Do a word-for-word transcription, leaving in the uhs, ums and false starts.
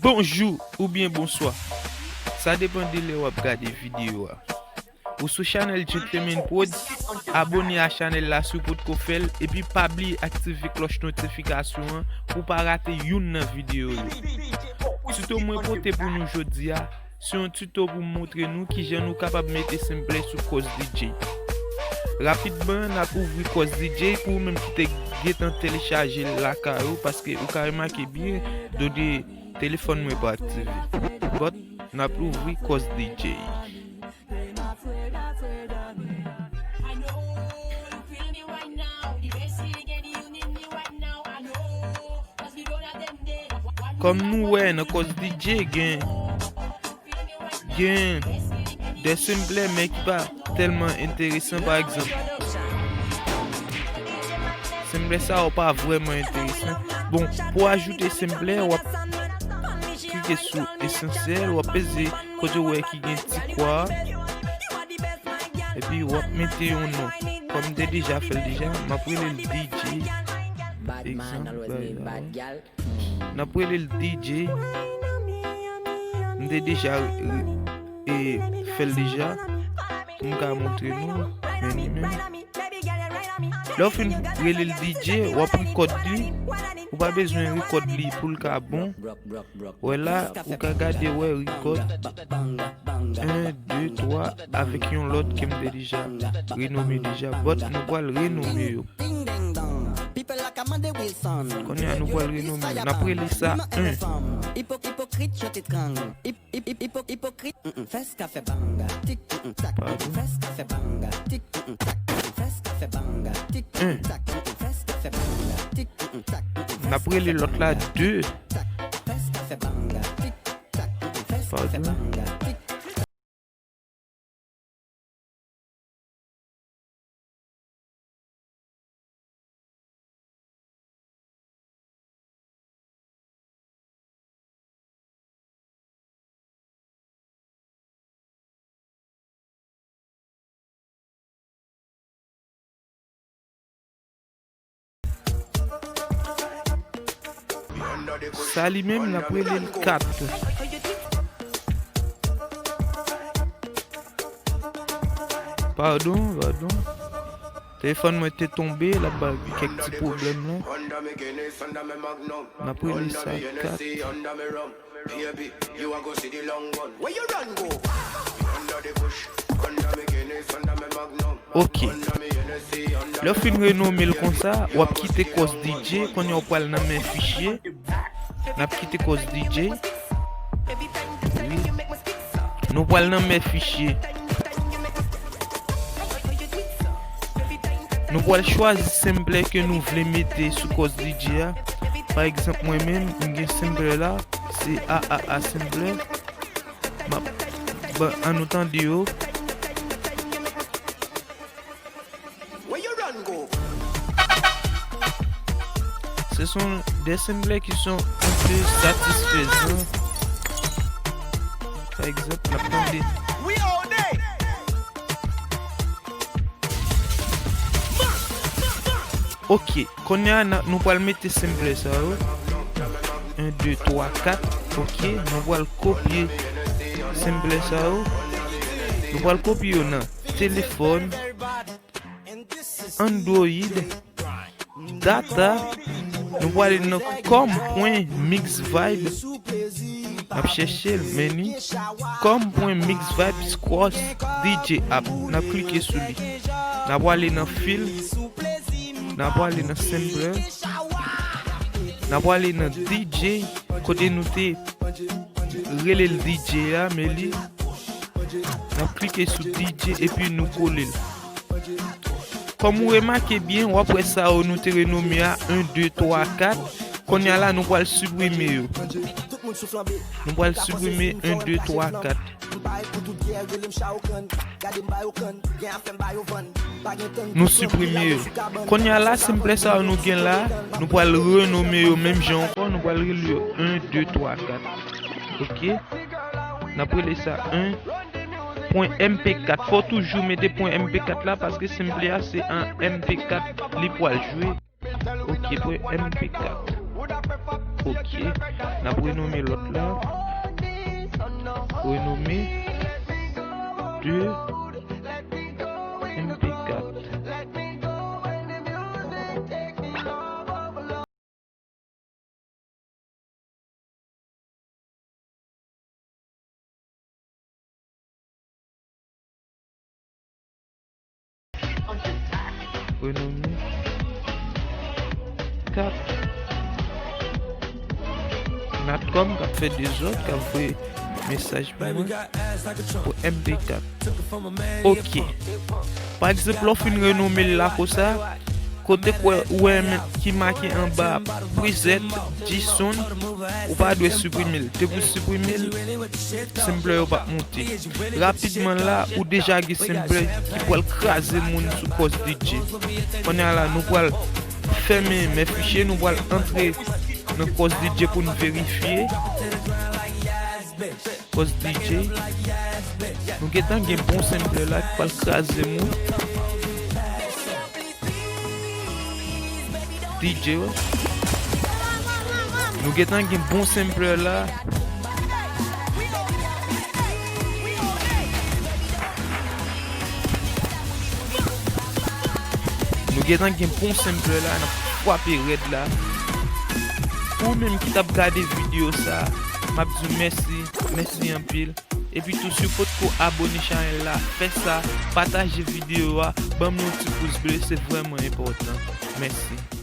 Bonjou oubyen bonswa. Sa depann de lè w ap gade videyo a. Ou sou chanèl Gentleman Prod, abòne a chanèl la si w potko fè l, epi pa bliye aktive klòch notifikasyon an pou w pa rate youn nan videyo yo. Tito mwen pote pou nou jodi a, se yon tito pou m montre nou kijan nou kapab mete sampler sou Cause D J. Rapidman, n ap ouvri Cause D J pou ou menm ki te gentan telechaje l lakay ou, paske ou ka remake byen, donde telefòn mwen pa aktive. But, n ap ouvri Cause D J. Kòm nou wè nan Cause D J gen, gen de sampler men ki pa tèlman enteresan, pa egzanp. Sampler sa yo pa vrèman enteresan. Bon, pou ajoute sampler, w ap klike sou esansyèl, w ap peze kote w wè ki gen ti kwa a. Epi w ap mete yon non. Kòm m te deja fè l deja, m ap rele l D J. Egzanp, n ap rele l D J. M te deja re- e, fè l deja. Pou m ka montre nou. Men li menm. Lè w fin rele l D J, w ap record li. Ou pa bezwen record li pou l ka bon. Wè la, ou ka gade, wè, record. En, de, twa, avèk yon lòt ke m te deja renome deja. But nou pral renome yo. Kounye a, nou pral renome yo. N ap rele sa en. Pardon. En. N ap rele lòt la de. Pardon. Sa li menm, n ap rele l kat. Padon, padon. Telefòn mwen te tonbe, l ap bay kèk ti pwoblèm la. N ap rele sa kat. Ok. Lè w fin renome l konsa, w ap kite Cause D J, kounye a w pral nan men fichye. N ap kite Cause D J. Wi. Nou pral nan men fichye. Nou pral chwazi sampler ke nou vle mete sou Cause D J a. Pa egzanp, mwen menm, m gen sampler la, se A A A sampler. M ap, bon, ann nou tande yo. Ce sont des sampler qui sont un peu satisfaisants. Pa egzanp, n ap tande. Ok, kounye a, n a, nou pral mete sampler sa yo. En, de, twa, kat. Ok, nou pral kopye sampler sa yo. Nou pral kopye yo nan telefòn, Android, data, nou pral ale nan com pwen mixvibe. N ap chèche l, men li. com pwen mixvibe cross D J app. N ap klike sou li. N ap ale nan fil. N ap ale nan sampler. N ap ale nan D J, kote nou te rele l D J a, men li. N ap klike sou D J epi nou kole l. Kòm ou remake byen, w ap wè sa yo nou te renome a, en, de, twa, kat. Kounye a la, nou pral siprime yo. Nou pral siprime en, de, twa, kat. Nou siprime yo. Kounye a la, sampler sa yo nou gen la, nou pral renome yo menm jan ankò, nou pral rele yo en, de, twa, kat. Ok? N ap rele sa en pwen M P kat. Fò w toujou mete pwen M P kat la, paske sampler a se an M P kat li pral jwe. Ok, pwen M P kat. Ok. N ap renome lòt la. Renome de M P kat. Renome kat. Natcom k ap fè dezòd, k ap voye mesaj pou mwen pou M P kat. Ok. Pa egzanp, lè w fin renome l la konsa, kote k wè, ou wè men ki make anba preset, JSON, ou pa dwe siprime l. Depi w siprime l, sampler yo p ap monte. Rapidman la, ou deja gen sampler ki pral kraze moun sou Cause D J. Kounye a la, nou pral fèmen men fichye, nou pral antre nan Cause D J pou n verifye. Cause D J. Nou gentan gen bon sampler la ki pral kraze moun. D J, wi. Nou gentan gen bon sampler la. Nou gentan gen bon sampler la, n ap frape rèd la. Pou ou menm ki t ap gade videyo sa, m ap di w mèsi, mèsi anpil. Epi tou, si w potko abone chanèl la, fè sa, pataje videyo a, ban m yon ti pous ble, se vrèman enpòtan. Mèsi.